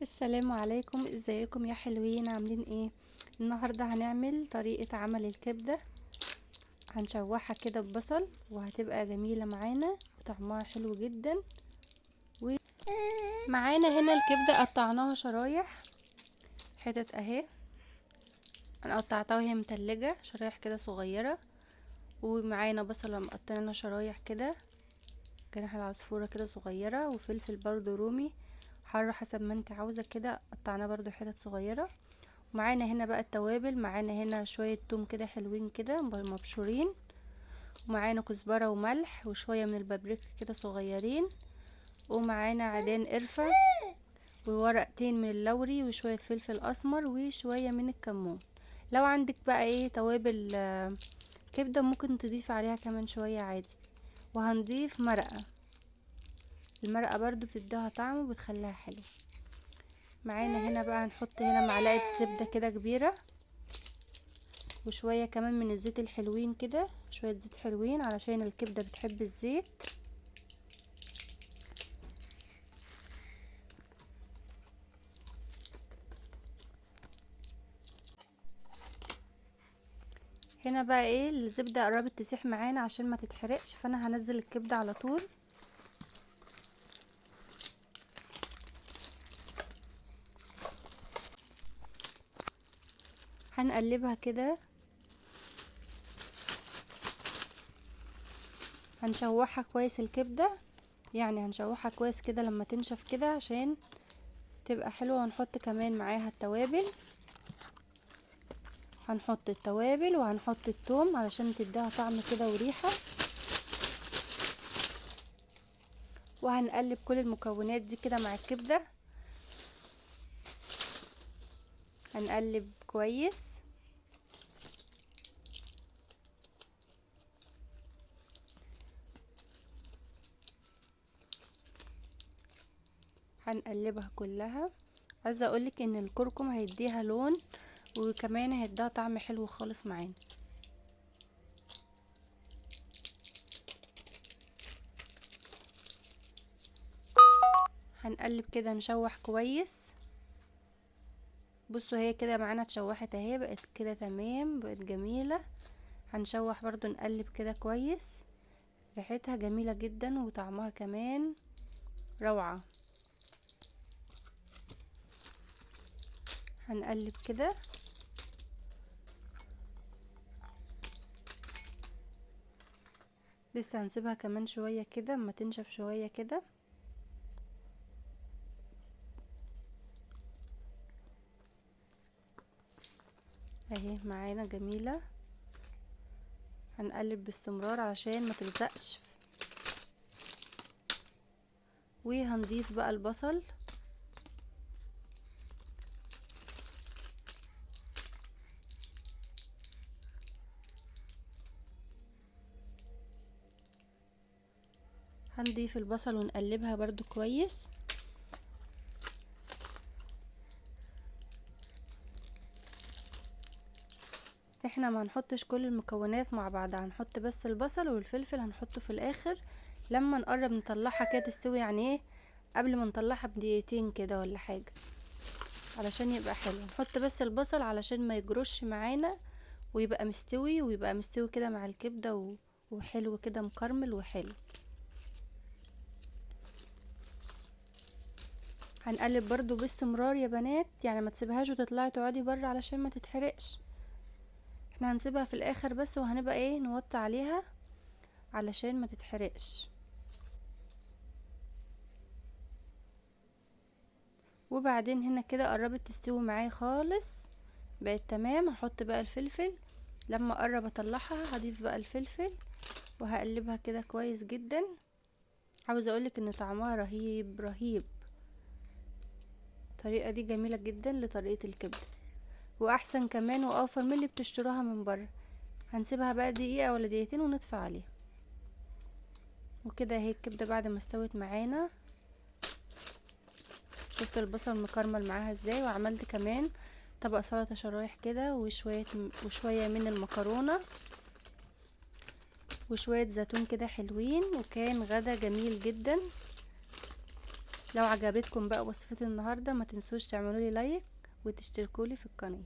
السلام عليكم، ازيكم يا حلوين؟ عاملين ايه؟ النهارده هنعمل طريقه عمل الكبده، هنشوحها كده ببصل وهتبقى جميلة معانا وطعمها حلو جدا. ومعانا هنا الكبده قطعناها شرايح حتت اهي، انا قطعتها وهي متلجه شرايح كده صغيرة. ومعانا بصله مقطعينها شرايح كده، جناح العصفوره كده صغيرة، وفلفل برضو رومي حر حسب ما انت عاوزه كده، قطعناه برضو حتت صغيرة. ومعانا هنا بقى التوابل، معانا هنا شوية توم كده حلوين كده مبشورين، ومعانا كزبره وملح وشوية من البابريكا كده صغيرين، ومعانا عيدان قرفه وورقتين من اللوري وشوية فلفل اسمر وشوية من الكمون. لو عندك بقى ايه توابل كبده ممكن تضيف عليها كمان شوية عادي. وهنضيف مرقه، المرقه برضو بتديها طعم وبتخليها حلوة. معانا هنا بقى هنحط هنا معلقه زبدة كده كبيرة، وشوية كمان من الزيت الحلوين كده، شوية زيت حلوين علشان الكبده بتحب الزيت. هنا بقى ايه الزبدة قربت تسيح معانا عشان ما تتحرقش، فانا هنزل الكبده على طول. هنقلبها كده، هنشوحها كويس الكبدة، يعني هنشوحها كويس كده لما تنشف كده عشان تبقى حلوة. وهنحط كمان معاها التوابل، هنحط التوابل وهنحط التوم علشان تديها طعم كده وريحة. وهنقلب كل المكونات دي كده مع الكبدة، هنقلب كويس. هنقلبها كلها. عايزه اقولك ان الكركم هيديها لون وكمان هيديها طعم حلو خالص معانا. هنقلب كده نشوح كويس. بصوا هي كده معانا اتشوحت اهي، بقت كده تمام، بقت جميلة. هنشوح برضو، نقلب كده كويس، ريحتها جميلة جدا وطعمها كمان روعة. هنقلب كده. لسه هنسيبها كمان شوية كده اما تنشف شوية كده. اهي معانا جميلة. هنقلب باستمرار عشان ما تلزقش. وهنضيف بقى البصل. هنضيف البصل ونقلبها برضو كويس. احنا ما هنحطش كل المكونات مع بعض، هنحط بس البصل والفلفل هنحطه في الاخر لما نقرب نطلعها كده تستوي، يعني ايه قبل ما نطلعها بدقيقتين كده ولا حاجة علشان يبقى حلو. نحط بس البصل علشان ما يجرش معانا ويبقى مستوي، ويبقى مستوي كده مع الكبده وحلو كده مكرمل وحلو. هنقلب برضو باستمرار يا بنات، يعني ما تسيبهاش وتطلعي تقعدي بره علشان ما تتحرقش. احنا هنسيبها في الاخر بس، وهنبقى ايه نوطي عليها علشان ما تتحرقش. وبعدين هنا كده قربت تستوي معايا خالص، بقت تمام. هحط بقى الفلفل لما اقرب اطلعها، هضيف بقى الفلفل وهقلبها كده كويس جدا. عاوزه اقولك ان طعمها رهيب رهيب. الطريقة دي جميلة جدا لطريقه الكبده، واحسن كمان واوفر من اللي بتشتروها من بره. هنسيبها بقى دقيقة ولا دقيقتين ونطفي عليها. وكده اهي الكبده بعد ما استوت معانا، شفت البصل مكرمل معاها ازاي. وعملت كمان طبق سلطة شرايح كده وشوية من المكرونه وشوية زيتون كده حلوين، وكان غدا جميل جدا. لو عجبتكم بقى وصفتي النهارده ما تنسوش تعملوا لي like وتشتركوا لي في القناة.